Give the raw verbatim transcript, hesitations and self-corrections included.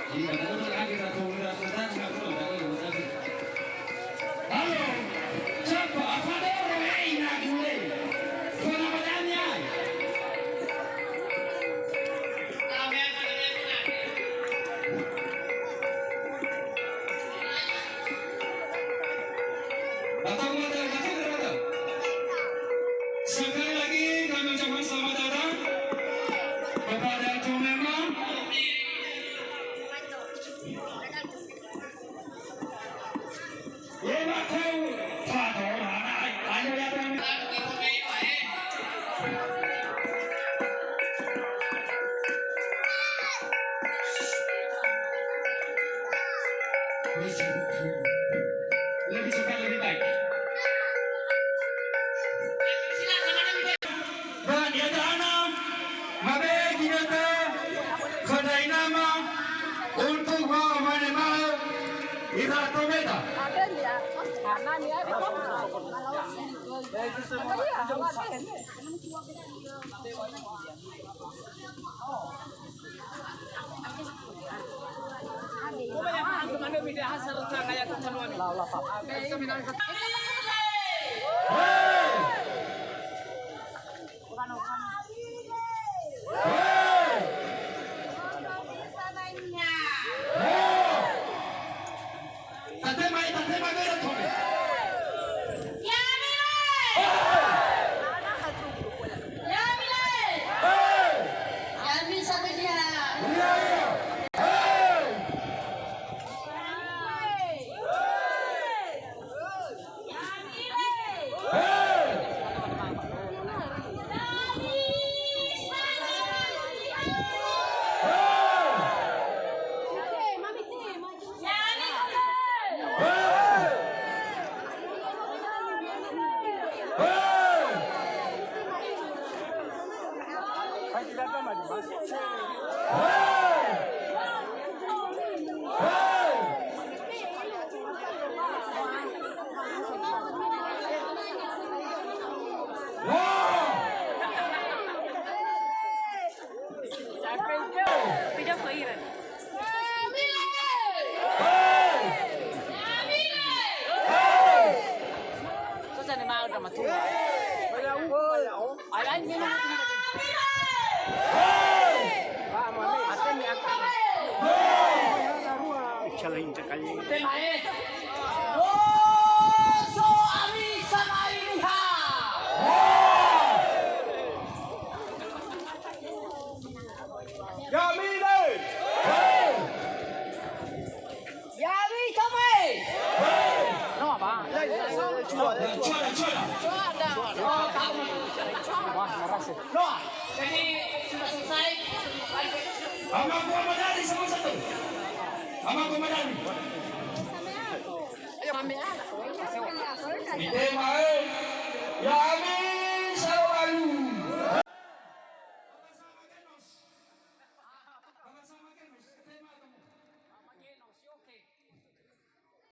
Halo, siapa? Apa doro, eh, ina gue? Kona badani, ai? Datang, datang, datang, datang. Sekali lagi kami ucapkan selamat datang kepada Tomema. Lima kau, satu, ayo, ya, Tomema. Lebih cepat, lebih baik. Ba niada'ana, mabe ginötö khö ndra inama, untuk wa'omanema'ö ira Tomeda. Tatema, eh, tatema göi ira Tome. Ya'ami le! Ya'ami le! Ya'ami samöi niha. Tema, eh. Woso ami samai niha. Ya'ami le! Ya'ami Tome! No, apa? Coba, coba. No. Jadi, sudah selesai. Ama Komandan sama satu. Ama Komandan. Itema, eh. Ya.